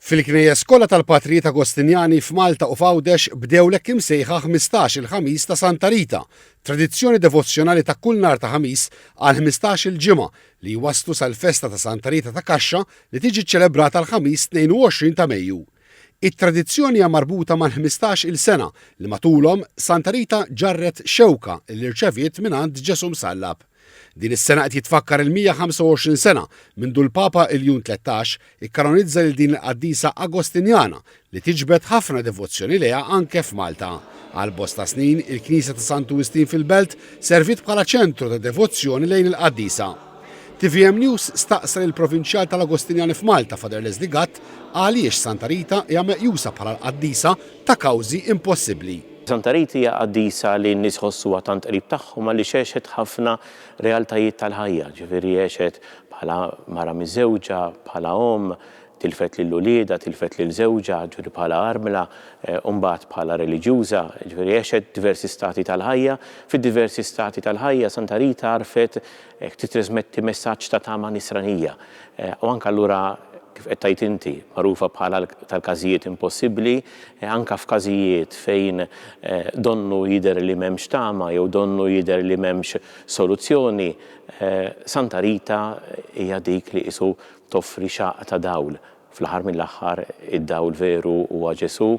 Fil-knejjes kollha tal-Patrijiet Agostinjani f'Malta u f'Għawdex bdew l-hekk imsejħa 15-il Ħamis ta' Santa Rita, tradizzjoni devozzjonali ta' kull nhar ta' Ħamis għal 15-il ġimgħa li jwasslu sal-festa ta' Santa Rita ta' Kaxxa li tiġi ċċelebrata l-Ħamis 22 ta' Mejju. It-tradizzjoni hija marbuta mal-15 il sena li matulhom Santa Rita ġarret xewka li rċeviet mingħand Ġesù Msallab. Din is-sena qed jitfakkar il-125 sena mindu l-Papa Iljun 13 ikkanonizza lil din il-qaddisa Agostinjana li tiġbed ħafna devozzjoni lejha anke f'Malta. Għal bosta snin, il-Knisja ta' Santu Wistin fil-Belt serviet bħala ċentru ta' devozzjoni lejn il-qaddisa. Tvm News staqsa lill-Provinċjal tal-Agostinjani f'Malta, Father Leslie Gatt, għaliex Santa Rita hija meqjusa bħala l-qaddisa ta' kawżi impossibbli. Santa Rita hija qaddisa li n-nies iħossuha tant qrib tagħhom għaliex għexet ħafna realtajiet tal-ħajja, ġifieri għexet bħala mara miżżewġa, bħala omm, tilfet lil uliedha, tilfet lil żewġha, ġifieri bħala armla, u mbagħad bħala reliġjuża, ġifieri għexet diversi stati tal-ħajja. Fid-diversi stati tal-ħajja Santa Rita għarfet titreżmetti messaġġ ta' tama nisranija. U anke allura kif qed tgħid inti, magħrufa bħala tal-każijiet impossibbli, anke f'każijiet fejn donnu jidher li m'hemmx tama jew donnu jidher li m'hemmx soluzzjoni, Santa Rita hija dik li qisu toffri xaqq ta' dawl. Fl-aħħar mill-aħħar, id-dawl veru huwa Ġesù.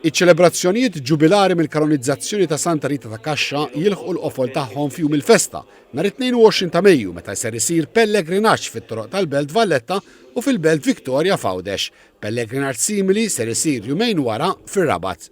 Iċ-ċelebrazzjonijiet ġubilari mill-kanonizzazzjoni ta' Santa Rita ta' Cascia jilħqu l-qofol tagħhom f'jum il-festa, nhar it-22 ta' Mejju meta ser isir pellegrinaġġ fit-toroq tal-Belt Valletta u fil-Belt Victoria f'Għawdex. Pellegrinaġġ simili ser isir jumejn wara fir-Rabat.